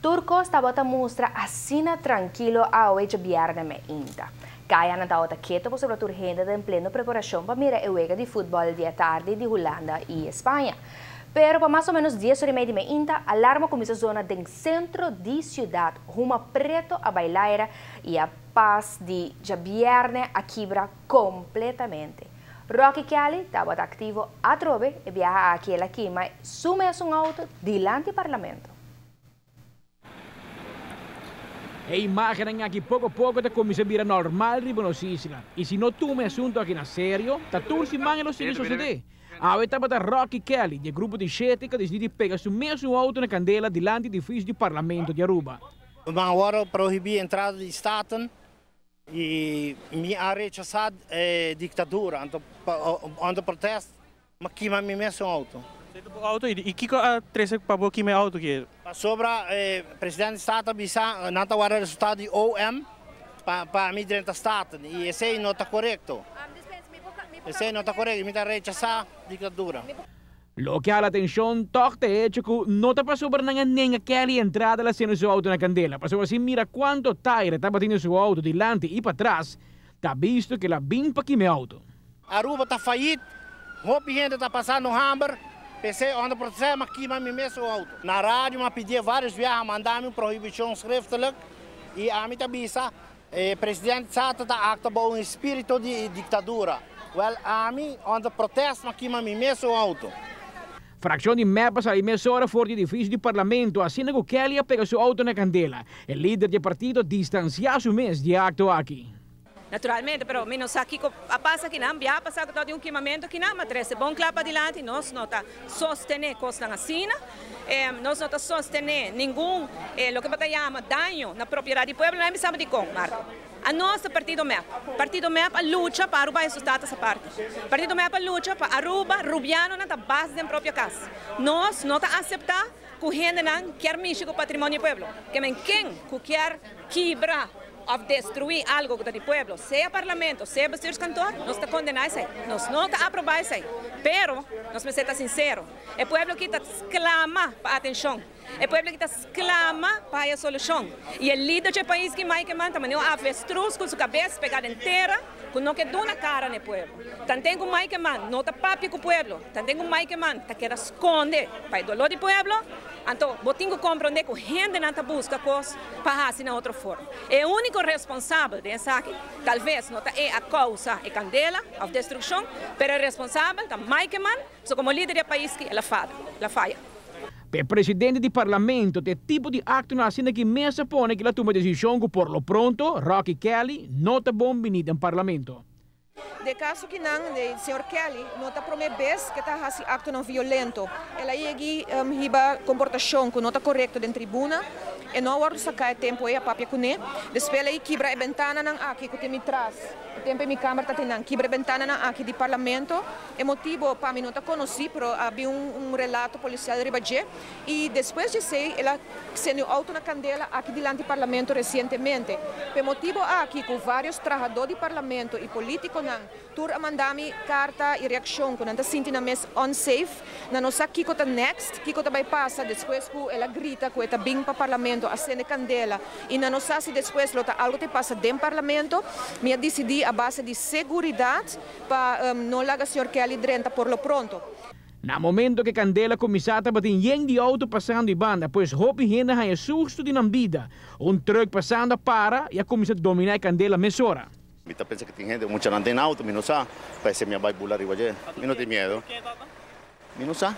Tur cos tabata mustra asina trankilo awe djabièrnè meinta. Kayanan tabata keto pasobra tur hende ta den pleno preparashon pa mira e wega di futbòl di atardi di Hulanda i España. Pero pa mas o ménos dies ora i mei di meinta, alarma kuminsá zona den sentro di siudat. Huma preto a bai laira i a pas di djabièrnè a kibra kompletamente. Rocky Kelly tabata aktivo atrobe, e biaha aki el a kima su mesun outo dilanti parlamento. E imágennan aki poko poko ta kuminsá bira normal riba nos isla i si no tuma e asuntu aki na serio, ta tur siman e lo sigui sosodé. Awe tabata Rocky Kelly di e grupo di shete ku a disidí di pega su mesun outo na kandela dilanti edifisio di Parlamento di Aruba. Nan awor prohibí entrada di Staten i mi a rechasá e diktadura, anto pa protest Mi a kima mi mesun auto. Seta bo auto i kiko a trese pa bo kima e auto ki? Pasobra e presidente di Staten a bisa nan ta warda resultado di OM pa pa mi drenta Staten i esei no ta korekto. Esei no ta korekto i mi ta rechasá diktadura. Loke hala atenshon tòg ta e echo ku no ta pasobra nan a nenga Kelly entrada la sende su auto na kandela, pasobra si mira kuanto taire tabatin den su auto dilanti i patras, ta bisto ku el a bin pa kima e auto. Aruba ta fayit, hopi hende ta pasando hamber, p'esei unda protesta mi a kima mi mes auto. Na radio mi a pidié varios biaha manda mi un prohibicion schriftelijk y ami ta bisa e presidente sa ta ta actua bou un espirito di dictadura. Wel ami unda protesta mi a kima mi mes auto. Fraccion di mep a sali mesora for di edificio di Parlamento asina cu Kelly a pega su auto na candela. E lider di e partido a distancia su mes di e acto aki. Naturalmente, pero mi no sa kiko a pasa akinan. Bia a pasa ku tabata tin un kimamentu akinan, ma trese bon kla padilanti, nos no ta sostené kosnan asina. Nos no ta sostené ningun loke bo ta yama daño na propiedat di pueblo. Nan a bisa bo dikon, Marco. Anos ta Partido mep. Partido mep a lucha pa Aruba haña su status aparte. Partido mep a lucha pa Aruba rubianonan ta bas den propio kas. Nos no ta aseptá ku hendenan kier mishi ku patrimonio di pueblo. Ke men ken ku kier kibra Of destruí algo ku ta di pueblo, sea parlamento, sea bestuurskantoor, nos ta kondená esei. Nos no ta aprobá esei. Pero, nos mester ta sinsero, e pueblo aki ta sklama pa atenshon. E pueblo aki ta sklama pa haya solushon. I e lider dje pais ki Mike Eman ta manera un avestruz ku su kabes pegá den tera ku no ke duna kara na e pueblo. Tanten ku Mike Eman no ta papia ku pueblo, tanten ku Mike Eman ta keda skonde pa e doló di pueblo, Anto, bo tin ku komprondé ku hendenan ta buska kos pa hasi na otro forma. E úniko responsabel den esaki talves no ta e a kousa e kandela òf destrukshon, pero e responsabel ta Mike Eman, pasobra komo lider di e pais ki el a fada, el a faya. Pa e presidente di parlamento ta e tipo di aktonan asina ki mes a pone ku el a tuma desishon ku por lo pronto Rocky Kelly no ta bon bini den parlamento. De kaso ki nan, de señor Kelly, no ta prome bes ke ta hasi aktonan violento. El a yegi hiba komportashon ku no ta korekto den tribuna. E no a wòrdu saká e tempu ei a papia kuné. Despues el a kibra e bentananan aki ku tin mi tras. E tempu ei mi kamber ta tin nan. Kibra e bentananan aki di parlamento. E motibo pa mi no ta konosí, pero a bin un relato polisial riba dje. I despues di esei el a sende un outo na kandela aki dilanti parlamento resientemente. P'e motibo aki ku vários trahadó di parlamento i polítikonan tur a manda mi karta i reakshon ku nan ta sinti nan mes unsafe. Nan no sa kiko ta next, kiko ta bai pasa despues ku el a grita ku e ta bin pa parlamento a sende kandela i nan no sa si despues lo ta algo ta pasa den parlamento. Mi a disidí a base di seguridat pa no laga señor Kelly drenta por lo pronto. Na momento ku e kandela kuminsá tabatin yen di outo pasando i banda, pues hopi hende haña susto di nan bida. Un trùk pasando a para i a kuminsá dominá e kandela mesora. Mi ta pensa ku tin hende, muchanan den outo, mi no sa, pa esei mi a bai bula riba dje. Mi no tin miedu. Mi no sa.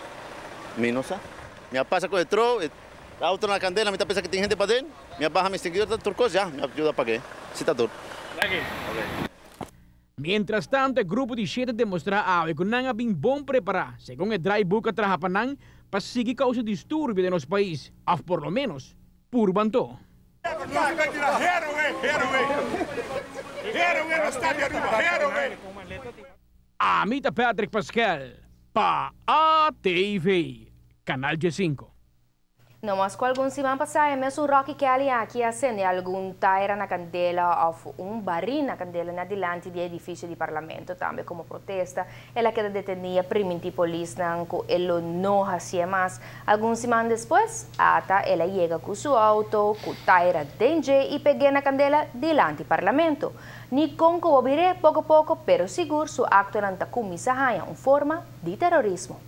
Mi no sa. Mi a pasa ku e tro, e outo na kandela, mi ta pensa ku tin hende paden. Mi a baha mi extinguidor, ta tur kos ya, mi a yuda pag'é. Si ta tur. Mientras tanto e grupo di shete demostrá awe ku nan a bin bon prepará, segun e draaiboek a traha pa nan, pa sigui kousa disturbio den nos pais, òf por lo ménos, purba anto. Ami ta Patrick Paskel pa ATV, Canal diesinco. No mas ku algun siman pasá, mesun Rocky Kelly aki a sende algun taira na kandela òf un barí na kandela na dilanti di edifisio di parlamento tambe komo protesta. El a keda detené, primintí polisnan ku e lo no hasié mas. Algun siman despues, ata el a yega ku su outo, ku taira den dje i peg'é na kandela dilanti parlamento. Ni kon ku bo bir'é, poko poko, pero sigur su aktonan ta kuminsá haña un forma di terorismo.